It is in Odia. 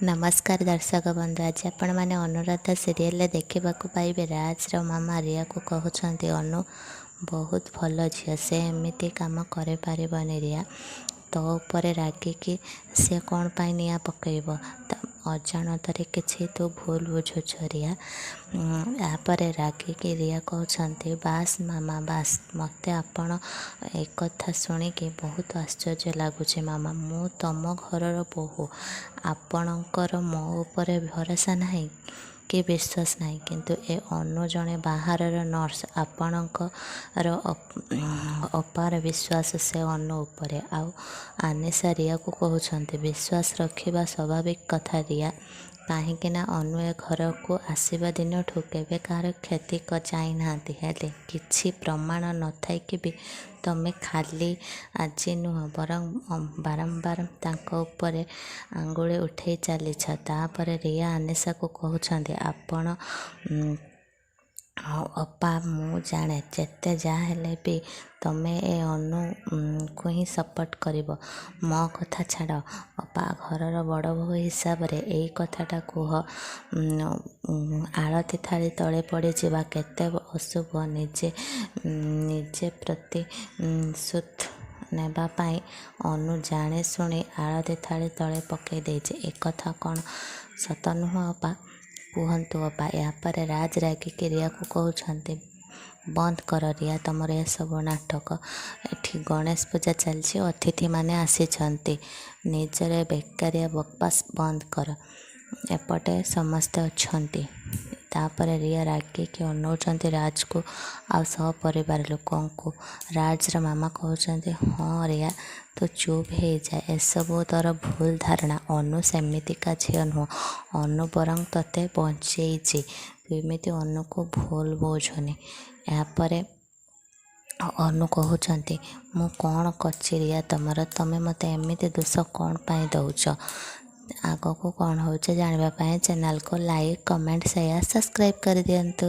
ନମସ୍କାର ଦର୍ଶକ ବନ୍ଧୁ, ଆଜି ଆପଣମାନେ ଅନୁରାଧା ସିରିଏଲରେ ଦେଖିବାକୁ ପାଇବେ ରାଜର ମାମା ରିୟାକୁ କହୁଛନ୍ତି, ଅନୁ ବହୁତ ଭଲ ଝିଅ, ସେ ଏମିତି କାମ କରିପାରିବନି। ରିୟା, ତୋ ଉପରେ ରାଗିକି ସେ କ'ଣ ପାଇଁ ନିଆଁ ପକାଇବ? ଅଜାଣତରେ କିଛି ତୁ ଭୁଲ ବୁଝୁଛୁ ରିୟା। ଏହାପରେ ରାଗିକି ରିୟା କହୁଛନ୍ତି, ବାସ୍ ମାମା ବାସ୍, ମୋତେ ଆପଣ ଏକଥା ଶୁଣିକି ବହୁତ ଆଶ୍ଚର୍ଯ୍ୟ ଲାଗୁଛି ମାମା। ମୁଁ ତମ ଘରର ବୋହୂ, ଆପଣଙ୍କର ମୋ ଉପରେ ଭରସା ନାହିଁ କି ବିଶ୍ୱାସ ନାହିଁ, କିନ୍ତୁ ଏ ଅନୁ ଜଣେ ବାହାରର ନର୍ସ, ଆପଣଙ୍କର ଅପାର ବିଶ୍ୱାସ ସେ ଅନୁ ଉପରେ। ଆଉ ଆନିସା ରିୟାକୁ କହୁଛନ୍ତି, ବିଶ୍ୱାସ ରଖିବା ସ୍ୱାଭାବିକ କଥା ରିୟା, କାହିଁକି ନା ଅନୁ ଏ ଘରକୁ ଆସିବା ଦିନଠୁ କେବେ କାହାର କ୍ଷତି ଚାହିଁନାହାନ୍ତି। ହେଲେ କିଛି ପ୍ରମାଣ ନଥାଇକି ବି ତମେ ଖାଲି ଆଜି ନୁହଁ ବରଂ ବାରମ୍ବାର ତାଙ୍କ ଉପରେ ଆଙ୍ଗୁଳି ଉଠେଇ ଚାଲିଛ। ତାପରେ ରିୟା ଆନିସାକୁ କହୁଛନ୍ତି, ଆପଣ ଅପା, ମୁଁ ଜାଣେ ଯେତେ ଯାହା ହେଲେ ବି ତମେ ଏ ଅନୁକୁ ହିଁ ସପୋର୍ଟ କରିବ। ମୋ କଥା ଛାଡ଼ ଅପା, ଘରର ବଡ଼ ବୋହୂ ହିସାବରେ ଏଇ କଥାଟା କୁହ, ଆଳତି ଥାଳି ତଳେ ପଡ଼ିଯିବା କେତେ ଅଶୁଭ। ନିଜେ ନିଜେ ପ୍ରତିଶୋଧ ନେବା ପାଇଁ ଅନୁ ଜାଣିଶୁଣି ଆଳତି ଥାଳି ତଳେ ପକାଇ ଦେଇଛି। ଏକଥା କ'ଣ ସତ ନୁହଁ ଅପା? କୁହନ୍ତୁ ଅପା। ଏହାପରେ ରାଜ ରାଗିକି ରିୟାକୁ କହୁଛନ୍ତି, ବନ୍ଦ କର ରିୟା ତମର ଏସବୁ ନାଟକ। ଏଠି ଗଣେଶ ପୂଜା ଚାଲିଛି, ଅତିଥିମାନେ ଆସିଛନ୍ତି। ନିଜର ବେକାରିଆ ବକବାସ ବନ୍ଦ କର, ଏପଟେ ସମସ୍ତେ ଅଛନ୍ତି। ତାପରେ ରିୟା ରାଗିକି ଅନଉଛନ୍ତି ରାଜକୁ ଆଉ ସହ ପରିବାର ଲୋକଙ୍କୁ। ରାଜର ମାମା କହୁଛନ୍ତି, ହଁ ରିୟା, ତୁ ଚୁପ୍ ହେଇଯା, ଏସବୁ ତୋର ଭୁଲ ଧାରଣା। ଅନୁ ସେମିତିକା ଝିଅ ନୁହଁ, ଅନୁ ବରଂ ତୋତେ ବଞ୍ଚେଇଛି। ତୁ ଏମିତି ଅନୁକୁ ଭୁଲ ବୁଝୁନି। ଏହାପରେ ଅନୁ କହୁଛନ୍ତି, ମୁଁ କ'ଣ କରିଛି ରିୟା ତମର? ତମେ ମୋତେ ଏମିତି ଦୋଷ କ'ଣ ପାଇଁ ଦେଉଛ? ଆଗକୁ କ'ଣ ହେଉଛି ଜାଣିବା ପାଇଁ ଚ୍ୟାନେଲକୁ ଲାଇକ୍, କମେଣ୍ଟ, ସେୟାର, ସବସ୍କ୍ରାଇବ୍ କରିଦିଅନ୍ତୁ।